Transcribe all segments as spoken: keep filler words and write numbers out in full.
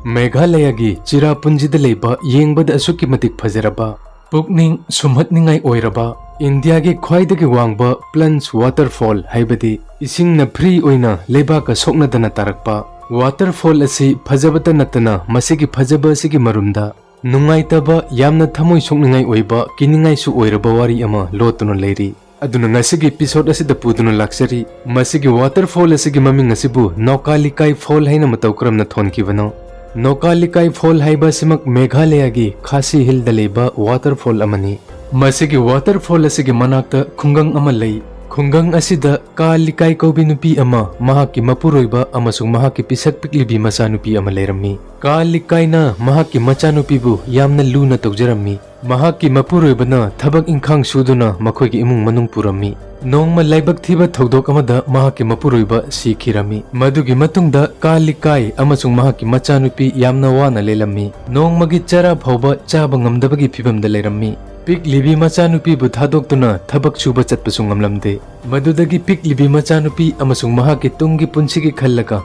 ꯃꯦꯘꯥꯂꯌꯥꯒꯤ ꯆꯤꯔꯥꯄꯨꯟꯖꯤꯗ ꯂꯩꯕ ꯌꯦꯡꯕꯗ ꯑꯁꯨꯛꯀꯤ ꯃꯇꯤꯛ ꯐꯖꯔꯕ, ꯄꯨꯛꯅꯤꯡ ꯁꯨꯝꯍꯠꯅꯤꯡꯉꯥꯏ ꯑꯣꯏꯔꯕ, ꯏꯟꯗꯤꯌꯥꯒꯤ ꯈ꯭ꯋꯥꯏꯗꯒꯤ ꯋꯥꯡꯕ Plunge Waterfall, ꯍꯥꯏꯕꯗꯤ ꯏꯁꯤꯡꯅ free ꯑꯣꯏꯅ ꯂꯩꯕꯥꯛꯀ ꯁꯣꯛꯅꯗꯅ ꯇꯥꯔꯛꯄ waterfall ꯑꯁꯤ ꯐꯖꯕꯇ ꯅꯠꯇꯅ ꯃꯁꯤꯒꯤ ꯐꯖꯕ ꯑꯁꯤꯒꯤ ꯃꯔꯨꯝꯗ ꯅꯨꯡꯉꯥꯏꯇꯕ, ꯌꯥꯝꯅ ꯊꯃꯣꯏ ꯁꯣꯛꯅꯤꯡꯉꯥꯏ ꯑꯣꯏꯕ, ꯀꯤꯅꯤꯡꯉꯥꯏꯁꯨ ꯑꯣꯏꯔꯕ ꯋꯥꯔꯤ ꯑꯃ ꯂꯣꯠꯇꯨꯅ ꯂꯩꯔꯤ꯫ ꯑꯗꯨꯅ ꯉꯁꯤꯒꯤ episode ꯑꯁꯤꯗ ꯄꯨꯗꯨꯅ ꯂꯥꯛꯆꯔꯤ꯫ ꯃꯁꯤꯒꯤ waterfall ꯑꯁꯤꯒꯤ ꯃꯃꯤꯡ ꯑꯁꯤꯕꯨ ꯅꯣꯀꯥꯂꯤꯀꯥꯏ Fall ꯍꯥꯏꯅ ꯃꯇꯧ ꯀꯔꯝꯅ ꯊꯣꯟꯈꯤꯕꯅꯣ? ꯅꯣꯀꯥꯂꯤꯀꯥꯏ Fall ꯍꯥꯏꯕ ꯑꯁꯤꯃꯛ ꯃꯦꯘꯥꯂꯌꯥꯒꯤ ꯈꯥꯁꯤ Hillꯗ ꯂꯩꯕ waterfall ꯑꯃꯅꯤ꯫ ꯃꯁꯤꯒꯤ waterfall ꯑꯁꯤꯒꯤ ꯃꯅꯥꯛꯇ ꯈꯨꯡꯒꯪ ꯑꯃ ꯂꯩ꯫ ꯈꯨꯡꯒꯪ ꯑꯁꯤꯗ ꯀꯥ ꯂꯤꯀꯥꯏ ꯀꯧꯕꯤ ꯅꯨꯄꯤ ꯑꯃ, ꯃꯍꯥꯛꯀꯤ ꯃꯄꯨꯔꯣꯏꯕ ꯑꯃꯁꯨꯡ ꯃꯍꯥꯛꯀꯤ ꯄꯤꯁꯛ ꯄꯤꯛꯂꯤꯕꯤ ꯃꯆꯥꯅꯨꯄꯤ ꯑꯃ ꯂꯩꯔꯝꯃꯤ꯫ ꯀꯥ ꯂꯤꯀꯥꯏꯅ ꯃꯍꯥꯛꯀꯤ ꯃꯆꯥꯅꯨꯄꯤꯕꯨ ꯌꯥꯝꯅ ꯂꯨꯅ ꯇꯧꯖꯔꯝꯃꯤ꯫ ꯃꯍꯥꯛꯀꯤ ꯃꯄꯨꯔꯣꯏꯕꯅ ꯊꯕꯛ ꯏꯪꯈꯥꯡ ꯁꯨꯗꯨꯅ ꯃꯈꯣꯏꯒꯤ ꯏꯃꯨꯡ ꯃꯅꯨꯡ ꯄꯨꯔꯝꯃꯤ꯫ ꯅꯣꯡꯃ ꯂꯥꯏꯕꯛ ꯊꯤꯕ ꯊꯧꯗꯣꯛ ꯑꯃꯗ ꯃꯍꯥꯛꯀꯤ ꯃꯄꯨꯔꯣꯏꯕ ꯁꯤꯈꯤꯔꯝꯃꯤ꯫ ꯃꯗꯨꯒꯤ ꯃꯇꯨꯡꯗ ꯀꯥ ꯂꯤꯀꯥꯏ ꯑꯃꯁꯨꯡ ꯃꯍꯥꯛꯀꯤ ꯃꯆꯥꯅꯨꯄꯤ ꯌꯥꯝꯅ ꯋꯥꯅ ꯂꯦꯜꯂꯝꯃꯤ꯫ ꯅꯣꯡꯃꯒꯤ ꯆꯔꯥ ꯐꯥꯎꯕ ꯆꯥꯕ ꯉꯝꯗꯕꯒꯤ ꯐꯤꯚꯝꯗ ꯂꯩꯔꯝꯃꯤ꯫ ꯄꯤꯛꯂꯤꯕꯤ ꯃꯆꯥꯅꯨꯄꯤꯕꯨ ꯊꯥꯗꯣꯛꯇꯨꯅ ꯊꯕꯛ ꯁꯨꯕ ꯆꯠꯄꯁꯨ ꯉꯝꯂꯝꯗꯦ꯫ ꯃꯗꯨꯗꯒꯤ ꯄꯤꯛꯂꯤꯕꯤ ꯃꯆꯥꯅꯨꯄꯤ ꯑꯃꯁꯨꯡ ꯃꯍꯥꯛꯀꯤ ꯇꯨꯡꯒꯤ ꯄꯨꯟꯁꯤꯒꯤ ꯈꯜꯂꯒ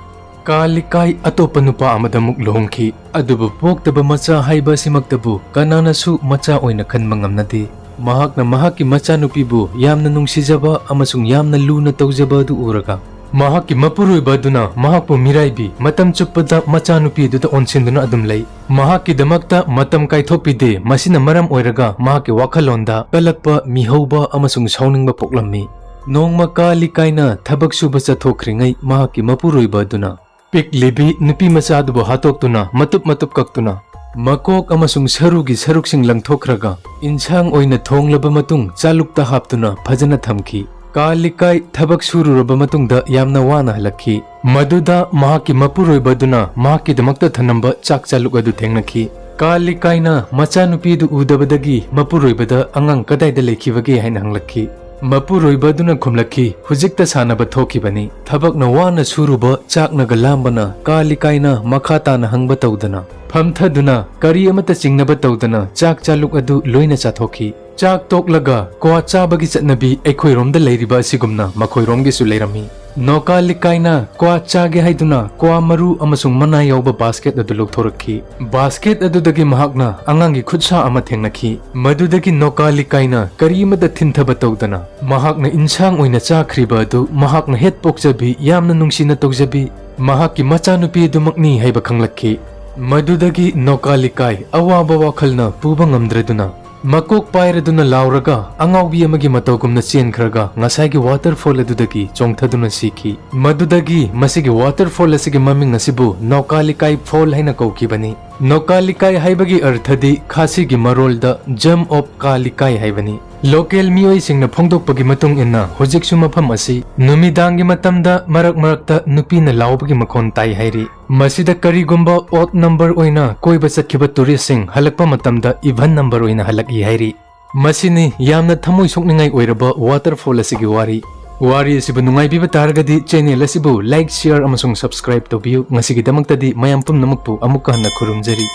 ꯀꯥ ꯂꯤꯀꯥꯏ ꯑꯇꯣꯞꯄ ꯅꯨꯄꯥ ꯑꯃꯗ ꯑꯃꯨꯛ ꯂꯨꯍꯣꯡꯈꯤ꯫ ꯑꯗꯨꯕꯨ ꯄꯣꯛꯇꯕ ꯃꯆꯥ ꯍꯥꯏꯕ ꯑꯁꯤꯃꯛꯇꯕꯨ ꯀꯅꯥꯅꯁꯨ ꯃꯆꯥ ꯑꯣꯏꯅ ꯈꯟꯕ ꯉꯝꯅꯗꯦ꯫ ꯃꯍꯥꯛꯅ ꯃꯍꯥꯛꯀꯤ ꯃꯆꯥꯅꯨꯄꯤꯕꯨ ꯌꯥꯝꯅ ꯅꯨꯡꯁꯤꯖꯕ ꯑꯃꯁꯨꯡ ꯌꯥꯝꯅ ꯂꯨꯅ ꯇꯧꯖꯕ ꯑꯗꯨ ꯎꯔꯒ, ꯃꯍꯥꯛꯀꯤ ꯃꯄꯨꯔꯣꯏꯕ ꯑꯗꯨꯅ ꯃꯍꯥꯛꯄꯨ ꯃꯤꯔꯥꯏꯕꯤ, ꯃꯇꯝ ꯆꯨꯞꯄꯗ ꯃꯆꯥꯅꯨꯄꯤ ꯑꯗꯨꯗ ꯑꯣꯟꯁꯤꯟꯗꯨꯅ ꯑꯗꯨꯝ ꯂꯩ꯫ ꯃꯍꯥꯛꯀꯤꯗꯃꯛꯇ ꯃꯇꯝ ꯀꯥꯏꯊꯣꯛꯄꯤꯗꯦ꯫ ꯃꯁꯤꯅ ꯃꯔꯝ ꯑꯣꯏꯔꯒ ꯃꯍꯥꯛꯀꯤ ꯋꯥꯈꯜꯂꯣꯟꯗ ꯀꯜꯂꯛꯄ, ꯃꯤꯍꯧꯕ ꯑꯃꯁꯨꯡ ꯁꯥꯎꯅꯤꯡꯕ ꯄꯣꯛꯂꯝꯃꯤ꯫ ꯅꯣꯡꯃ ꯀꯥ ꯂꯤꯀꯥꯏꯅ ꯊꯕꯛ ꯁꯨꯕ ꯆꯠꯊꯣꯛꯈ꯭ꯔꯤꯉꯩ ꯃꯍꯥꯛꯀꯤ ꯃꯄꯨꯔꯣꯏꯕ ꯑꯗꯨꯅ ꯄꯤꯛꯂꯤꯕꯤ ꯅꯨꯄꯤ ꯃꯆꯥ ꯑꯗꯨꯕꯨ ꯍꯥꯠꯇꯣꯛꯇꯨꯅ ꯃꯇꯨꯞ ꯃꯇꯨꯞ ꯀꯛꯇꯨꯅ ꯃꯀꯣꯛ ꯑꯃꯁꯨꯡ ꯁꯔꯨꯒꯤ ꯁꯔꯨꯛꯁꯤꯡ ꯂꯪꯊꯣꯛꯈ꯭ꯔꯒ ꯏꯟꯁꯥꯡ ꯑꯣꯏꯅ ꯊꯣꯡꯂꯕ ꯃꯇꯨꯡ ꯆꯥꯂꯨꯛꯇ ꯍꯥꯞꯇꯨꯅ ꯐꯖꯅ ꯊꯝꯈꯤ꯫ ꯀꯥ ꯂꯤꯀꯥꯏ ꯊꯕꯛ ꯁꯨꯔꯨꯔꯕ ꯃꯇꯨꯡꯗ ꯌꯥꯝꯅ ꯋꯥꯅ ꯍꯜꯂꯛꯈꯤ꯫ ꯃꯗꯨꯗ ꯃꯍꯥꯛꯀꯤ ꯃꯄꯨꯔꯣꯏꯕ ꯑꯗꯨꯅ ꯃꯍꯥꯛꯀꯤꯗꯃꯛꯇ ꯊꯅꯝꯕ ꯆꯥꯛ ꯆꯥꯂꯨꯛ ꯑꯗꯨ ꯊꯦꯡꯅꯈꯤ꯫ ꯀꯥ ꯂꯤꯀꯥꯏꯅ ꯃꯆꯥꯅꯨꯄꯤꯗꯨ ꯎꯗꯕꯗꯒꯤ ꯃꯄꯨꯔꯣꯏꯕꯗ ꯑꯉꯥꯡ ꯀꯗꯥꯏꯗ ꯂꯩꯈꯤꯕꯒꯦ ꯍꯥꯏꯅ ꯍꯪꯂꯛꯈꯤ꯫ ꯃꯄꯨꯔꯣꯏꯕ ꯑꯗꯨꯅ ꯈꯨꯝꯂꯛꯈꯤ, "ꯍꯧꯖꯤꯛꯇ ꯁꯥꯟꯅꯕ ꯊꯣꯛꯈꯤꯕꯅꯤ"꯫ ꯊꯕꯛꯅ ꯋꯥꯅ ꯁꯨꯔꯨꯕ ꯆꯥꯛꯅꯒ ꯂꯥꯝꯕꯅ ꯀꯥ ꯂꯤꯀꯥꯏꯅ ꯃꯈꯥ ꯇꯥꯅ ꯍꯪꯕ ꯇꯧꯗꯅ, ꯐꯝꯊꯗꯨꯅ ꯀꯔꯤ ꯑꯃꯠꯇ ꯆꯤꯡꯅꯕ ꯇꯧꯗꯅ ꯆꯥꯛ ꯆꯥꯂꯨꯛ ꯑꯗꯨ ꯂꯣꯏꯅ ꯆꯥꯊꯣꯛꯈꯤ꯫ ꯆꯥꯛ ꯇꯣꯛꯂꯒ ꯀ꯭ꯋꯥ ꯆꯥꯕꯒꯤ ꯆꯠꯅꯕꯤ ꯑꯩꯈꯣꯏꯔꯣꯝꯗ ꯂꯩꯔꯤꯕ ꯑꯁꯤꯒꯨꯝꯅ ꯃꯈꯣꯏꯔꯣꯝꯒꯤꯁꯨ ꯂꯩꯔꯝꯃꯤ꯫ ꯅꯣꯀꯥ ꯂꯤꯀꯥꯏꯅ ꯀ꯭ꯋꯥ ꯆꯥꯒꯦ ꯍꯥꯏꯗꯨꯅ ꯀ꯭ꯋꯥ ꯃꯔꯨ ꯑꯃꯁꯨꯡ ꯃꯅꯥ ꯌꯥꯎꯕ ꯕꯥꯁꯀꯦꯠ ꯑꯗꯨ ꯂꯧꯊꯣꯔꯛꯈꯤ꯫ ꯕꯥꯁꯀꯦꯠ ꯑꯗꯨꯗꯒꯤ ꯃꯍꯥꯛꯅ ꯑꯉꯥꯡꯒꯤ ꯈꯨꯠꯁꯥ ꯑꯃ ꯊꯦꯡꯅꯈꯤ꯫ ꯃꯗꯨꯗꯒꯤ ꯅꯣꯀꯥ ꯂꯤꯀꯥꯏꯅ ꯀꯔꯤꯃꯗ ꯊꯤꯟꯊꯕ ꯇꯧꯗꯅ ꯃꯍꯥꯛꯅ ꯏꯟꯁꯥꯡ ꯑꯣꯏꯅ ꯆꯥꯈ꯭ꯔꯤꯕ ꯑꯗꯨ ꯃꯍꯥꯛꯅ ꯍꯦꯠ ꯄꯣꯛꯆꯕꯤ, ꯌꯥꯝꯅ ꯅꯨꯡꯁꯤꯅ ꯇꯧꯖꯕꯤ ꯃꯍꯥꯛꯀꯤ ꯃꯆꯥꯅꯨꯄꯤ ꯑꯗꯨꯃꯛꯅꯤ ꯍꯥꯏꯕ ꯈꯪꯂꯛꯈꯤ꯫ ꯃꯗꯨꯗꯒꯤ ꯅꯣꯀꯥ ꯂꯤꯀꯥꯏ ꯑꯋꯥꯕ ꯋꯥꯈꯜꯅ ꯄꯨꯕ ꯉꯝꯗ꯭ꯔꯗꯨꯅ ꯃꯀꯣꯛ ꯄꯥꯏꯔꯗꯨꯅ ꯂꯥꯎꯔꯒ ꯑꯉꯥꯎꯕꯤ ꯑꯃꯒꯤ ꯃꯇꯧꯒꯨꯝꯅ ꯆꯦꯟꯈ꯭ꯔꯒ ꯉꯁꯥꯏꯒꯤ ꯋꯥꯇꯔꯐꯣꯜ ꯑꯗꯨꯗꯒꯤ ꯆꯣꯡꯊꯗꯨꯅ ꯁꯤꯈꯤ꯫ ꯃꯗꯨꯗꯒꯤ ꯃꯁꯤꯒꯤ ꯋꯥꯇꯔꯐꯣꯜ ꯑꯁꯤꯒꯤ ꯃꯃꯤꯡ ꯑꯁꯤꯕꯨ ꯅꯣꯀꯥ ꯂꯤꯀꯥꯏ ꯐꯣꯜ ꯍꯥꯏꯅ ꯀꯧꯈꯤꯕꯅꯤ꯫ ꯅꯣꯀꯥ ꯂꯤꯀꯥꯏ ꯍꯥꯏꯕꯒꯤ ꯑꯔꯊꯗꯤ ꯈꯥꯁꯤꯒꯤ ꯃꯔꯣꯜꯗ ꯖꯝ ꯑꯣꯐ ꯀꯥ ꯂꯤꯀꯥꯏ ꯍꯥꯏꯕꯅꯤ꯫ ꯂꯣꯀꯦꯜ ꯃꯤꯑꯣꯏꯁꯤꯡꯅ ꯐꯣꯡꯗꯣꯛꯄꯒꯤ ꯃꯇꯨꯡ ꯏꯟꯅ ꯍꯧꯖꯤꯛꯁꯨ ꯃꯐꯝ ꯑꯁꯤ ꯅꯨꯃꯤꯗꯥꯡꯒꯤ ꯃꯇꯝꯗ ꯃꯔꯛ ꯃꯔꯛꯇ ꯅꯨꯄꯤꯅ ꯂꯥꯎꯕꯒꯤ ꯃꯈꯣꯟ ꯇꯥꯏ ꯍꯥꯏꯔꯤ꯫ ꯃꯁꯤꯗ ꯀꯔꯤꯒꯨꯝꯕ ꯑꯣꯗ ꯅꯝꯕꯔ ꯑꯣꯏꯅ ꯀꯣꯏꯕ ꯆꯠꯈꯤꯕ ꯇꯨꯔꯤꯁꯁꯤꯡ ꯍꯜꯂꯛꯄ ꯃꯇꯝꯗ ꯏꯚꯟ ꯅꯝꯕꯔ ꯑꯣꯏꯅ ꯍꯜꯂꯛꯏ ꯍꯥꯏꯔꯤ꯫ ꯃꯁꯤꯅꯤ ꯌꯥꯝꯅ ꯊꯃꯣꯏ ꯁꯣꯛꯅꯤꯡꯉꯥꯏ ꯑꯣꯏꯔꯕ ꯋꯥꯇꯔꯐꯣꯜ ꯑꯁꯤꯒꯤ ꯋꯥꯔꯤ꯫ ꯋꯥꯔꯤ ꯑꯁꯤꯕꯨ ꯅꯨꯡꯉꯥꯏꯕꯤꯕ ꯇꯥꯔꯒꯗꯤ ꯆꯦꯅꯦꯜ ꯑꯁꯤꯕꯨ ꯂꯥꯏꯛ, ꯁꯤꯌꯔ ꯑꯃꯁꯨꯡ ꯁꯕꯁꯀ꯭ꯔꯥꯏꯕ ꯇꯧꯕꯤꯌꯨ꯫ ꯉꯁꯤꯒꯤꯗꯃꯛꯇꯗꯤ ꯃꯌꯥꯝ ꯄꯨꯝꯅꯃꯛꯄꯨ ꯑꯃꯨꯛꯀ ꯍꯟꯅ ꯈꯨꯔꯨꯝꯖꯔꯤ꯫